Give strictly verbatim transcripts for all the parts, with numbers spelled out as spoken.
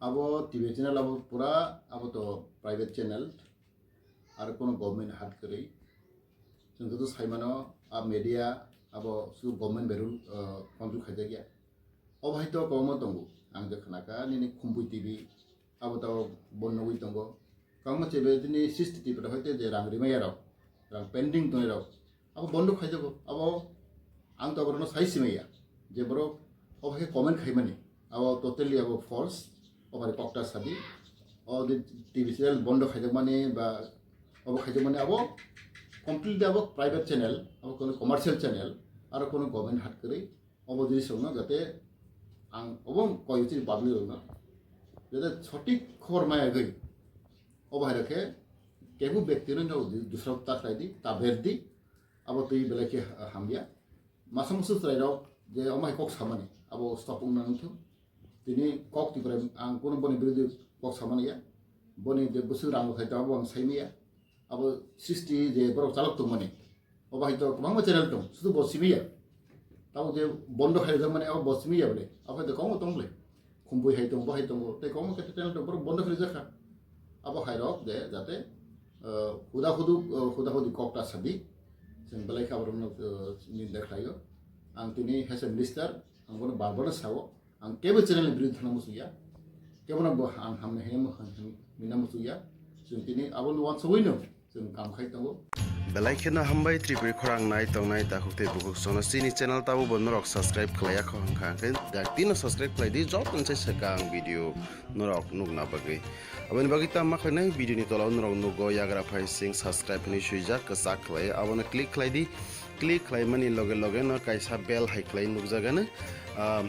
Abo T V channel abo pura abo to private channel, aro kono government hat kwrwi. Chwng joto sai mano, a media abo su government bai rule, uh, control khaijak ya. Obo hai to kwbangma tongo, ang je khna kha nini Khumpui T V, abo to bon nugwi tongo. Kwbangma chebe tini C C T V rok hai te je rang rimaya rok, rang pending tongnai rok, abo bondo khaijago. Abo ang to borokno sai simaya je borok obo hai comment khaimani, abo totally abo false, obo hai kokta sadi. O je T V channel bondo khaijakmani ba obo khaijakmani abo completely abo private channel, abo kono commercial channel, aro kono government hat kwrwi. Obo jinisrokno jate ang obo koi chini public rokno jate sothik khobor maya gwi obo hai rokhe kebu bektino no dusra ta khlai di, ta ber di, abo twi belai khe hamya. Masa musu chwrairok je omo hai kok samani abo stop wngna wngthung. Tini kok twi kwrai ang kuno boni birodhi kok samani ya, boni je bwswk rang rwthai tamo bo ang saimaya. Abo srishti je borok chalok tongmani, obo hai to kwbangma channel tong, sudu bo simi ya. Tamo je bondo khaijak mani abo bo simi ya bole, abo hai to kwbangma tong bole. Khumpui hai tong, bo hai tongo, tei kwbangma khe channel tong, borok bondo khaijak kha. Abo hai rok je jate, uh, huda hudu, uh, huda hudi kok ta sadi, chwng belai khe aborokno, uh, ninda khlaio. Ang tini hai se minister, ang bono bar bar sao. Ang kebo channel ni birodhi thangna muchungya, kebo no bo ang hamni hwnwi muchungya. Chwng tini abo no wansugwi no chwng kam khai tongo. Belai kheno hambai Tripuri khorang nai tongnai takhuk tei bukhuk sono chini channel tabo bo norok subscribe khlaiya kho hwnkha hwnkhe dak tino subscribe khlai di, joto ni sai swkang video norok nukna bagwi. Aboni bagwi tamo khlainai video ni tola o norok nugo yagra phai sing subscribe hwnwi swijak kwchak khlai abono click khlai di. Click khlaimani loge loge no kaisa bell hai khlai nukjagano, ah,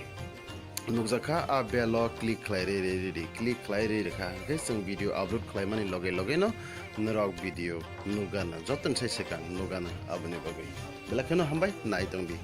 nukjakha, a bell o click khlai re re re di, click khlai re re kha hwnkhe chwng video upload khlaimani loge loge no norok video nukgana, jotoni sai swkang nukgana. Aboni bagwi belai kheno hambai nai tong di.